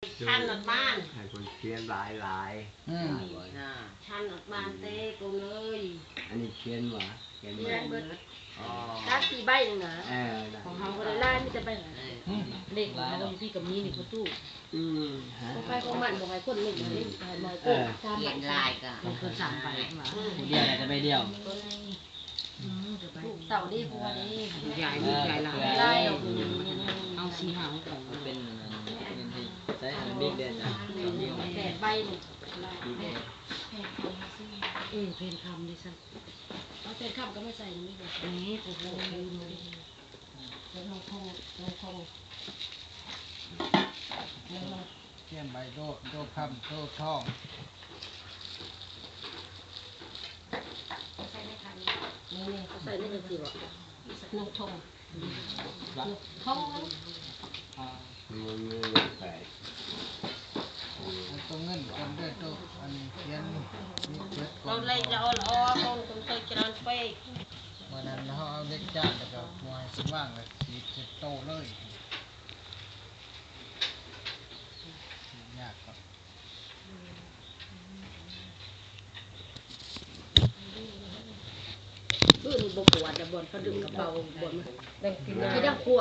ທັນອອກມາ ໃຫ້ຄົນຂຽນຫຼາຍໆ ອືມ ທັນອອກມາເຕະກົງເອີຍ ອັນນີ້ຂຽນຫວາ? ຂຽນ ຂຽນເບິດ ອໍ ຈັກສີ່ໃບນີ້ນະ ເອີ ຂອງເຮົາບໍ່ໄດ້ຫຼາຍ ມີແຕ່ໃບ ເອີ ເລກຂອງເຮົາຢູ່ພີ້ກໍມີນີ້ພໍ່ຕູ້ ອືມ ຂອງໃຜຂອງມັນ ບໍ່ໃຫ້ຄົນໜຶ່ງ ອືມ ໃຫ້ໝໍໂກງ ເອີ ສາມໃບ ຂຽນຫຼາຍກໍ ເພິ່ນສາມໃບ ອືມ ຜູ້ດຽວໄດ້ແຕ່ໃບດຽວ ອືມ ລູກເຕົ້າເດ້ ຜົວເດ້ ຍາຍ ເອີ ຍາຍຫຼານ ເອີ ເອົາສີ່ຫ້າໃບ ມັນເປັນອັນນັ້ນ ເປັນທີ່ໃຊ້ອາຣາບິກເດ້ອາຈານ ແປດໃບນີ້ ເອີ ແຜ່ນຄຳເດ້ຊັ້ນ ເອົາແຜ່ນຄຳກໍມາໃສ່ນີ້ ນີ້ ໂອ້ໂຫ ເປັນຂອງ ຂອງ ຂອງ ຂຽນໃບໂດ ໂດຄຳ ໂດທອງ ໃສ່ໃນຂັນ ນີ້ ນີ້ ໃສ່ໃນຈັງຊີ້ບໍ່? ໂດທອງ ໂດທອງ ອ່າ ມັນມີເງິນໃສ່ ເອົາໂຕເງິນກ່ອນເດີ ໂຕອັນຂຽນນີ້ເກັບກ່ອນ ເອົາເລກລະອໍລະອໍ ຂອງຄົນເຄີຍຈະນອນເປ ມື້ນັ້ນເຮົາເອົາເຫຼັກຈານ ແລ້ວກໍຫົວໃຫ້ຊິວາງ ແລ້ວສີດເສັດໂຕເລີຍ ສີດຍາກກໍ ຄືນີ້ບໍ່ປວດ ແຕ່ບ່ອນເຂົາດຶງກະເປົາ ບ່ອນມັນ ແຕ່ງກິນ ກິນນ້ຳຂວດ